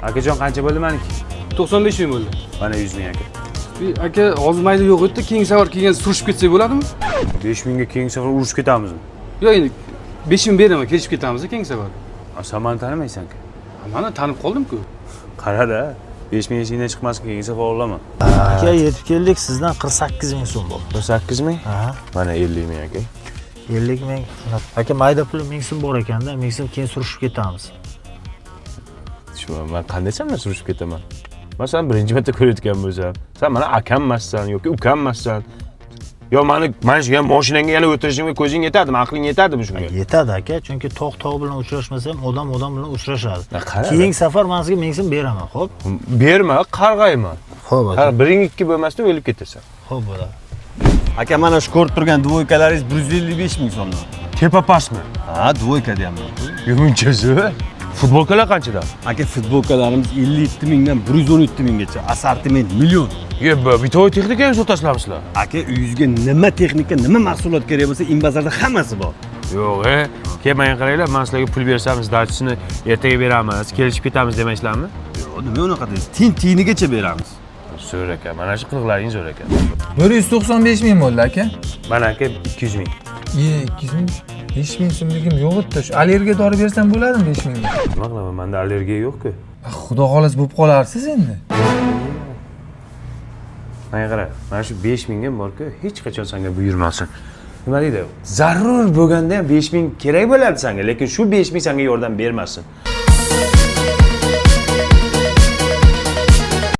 Akajon, qancha bo'ldi maniki? 95 ming bo'ldi. Mana 100 ming, aka. Aka, hozir mayda yo'q edi, keyingi safar kelgan surishib ketsak bo'ladimi? 5 mingga keyingi safar urushib ketamizmi? Yo'q, endi 5 ming beraman, kelishib ketamiz keyingi safar. A, sen mani tanimaysan-ku. Mana, tanib qoldim-ku. Qara-da, 5 ming esingdan chiqmasin, keyingi safar olaman. Aka, yetib keldik, sizdan 48 ming so'm bo'ldi. 48 ming? Aha. Mana 50 ming, aka. 50 ming. Aka, mayda puli 1000 so'm bor ekanda, 1000 so'm keyin surishib ketamiz. Shu man qanday bilan surishib ketaman? Man seni birinchi marta ko'rayotgan bo'lsam, sen mani akam emassan yoki ukam emassan. Yo mani mana shu mashinangga yana o'tirishimga ko'zing yetadimi, aqling yetadimi shunga? Yetadi, aka, chunki tog' tog' bilan uchrashmasa ham odam odam bilan uchrashadi. Qara. Keyingi safar man sizga 1000 so'm beraman, xo'p? Berma, qarg'ayman. Xo'p, aka. Qara, biring ikki bo'lmasdan o'lib ketasan. Xo'p bo'ladi. Aka, mana shu ko'rib turgan двойка laringiz 155 ming so'mdan. Tepa pastmi? Ha, двойка deyapman. Yo, munchasi. Futbolkalar qanchadan? Aka, futbolkalarimiz 57 mingdan 117 minggacha. Assortiment million. Ye, бытовой texnika ham sotasizlarmi sizlar? Aka, uyingizga nima texnika, nima mahsulot kerak bo'lsa, Imbazarda hammasi bor. Yo'q, kelib menga qaranglar, man sizlarga pul bersam, сдача sini ertaga beramiz, kelishib ketamiz demaysizlarmi? Yo'q, nima unaqa deysiz? Tiyin tiyinigacha beramiz. Zo'r aka, mana shu qiliqlaring zo'r aka. 195 ming bo'ldi, aka. Mana, aka, 200 ming. Ye, 200 ming, 5 ming so'mligim yo'q edi. Shu allergiya dori bersam bo'ladimi 5 mingga? Nima qilaman, menda allergiya yo'q-ku. Ah, xudo xohlasa bo'lib qolarsiz endi. Menga qara, mana shu 5 mingim bor-ku, hech qachon senga buyurmasin. Nima deydi? Zarur bo'lganda ham 5 ming kerak bo'ladi senga, lekin shu 5 ming senga yordam bermasin.